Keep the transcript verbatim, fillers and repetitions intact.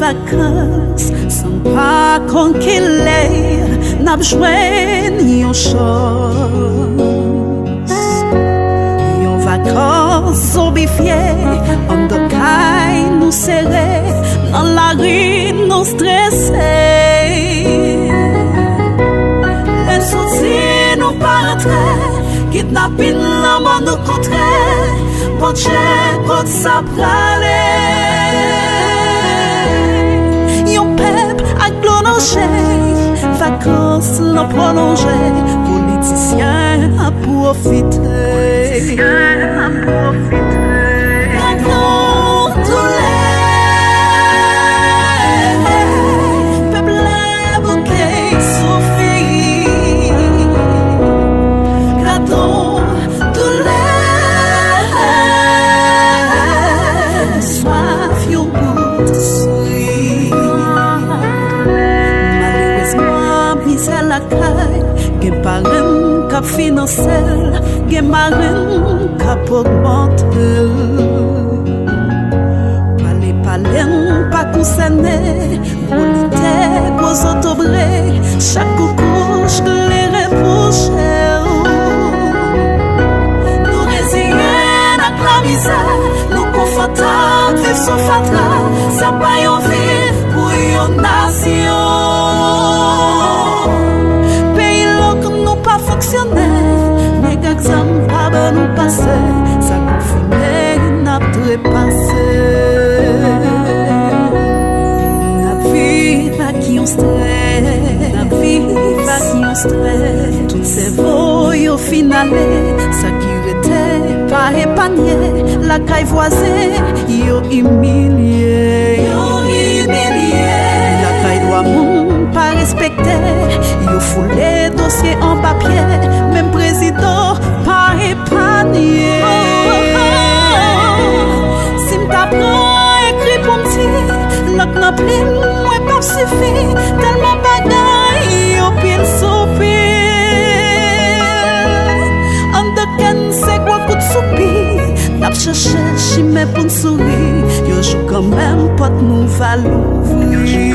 Vakans, san pa konn ki lè n ap jwenn yon chans. Yon vakans zonbifye, anndan kay nou sere, nan lari nou strese. Lè soti nou pa rantre, kidnapin nan mò nou kontre, Bondye kot sa prale. Yon pèp ak dlo nan je, vakans lan pwolonje, politisyen ap pwofite. Gad yon doulè, pèp la bouke soufri. Gad yon doulè, swaf yon bout souri. Malerezman, mizè lakay, gen parenn k ap finanse l, gen marenn k ap ogmante l. Pale, pale, n pa konsène, gwo lide, gwo zotobre, chak koukouch klere pou je w. Nou reziyen n ak lamizè, nou konfòtab viv sou fatra, sa pa yon vi pou yon nasyon. Peyi lòk nou pa fonksyone, nèg ak zam pa ban nou pase, sa konfime n ap trepase. N ap viv ak yon strès, n ap viv ak yon strès. Tout sèvo yo fin ale, sa ki rete pa epanye. Lakay vwazen yo imilye, yo imilye. Lakay dwa moun pa respekte, yo foule dosye anba pye. Menm prezidan pa epanye. Si m ta pran ekri pou m di, lank nan plim mwen p ap sifi, tèlman bagay yo pil sou pil. Anndan kè n se gwo kout soupi, n ap chèche chimen pou n souri. Yon jou kanmenm pòt nou va louvri.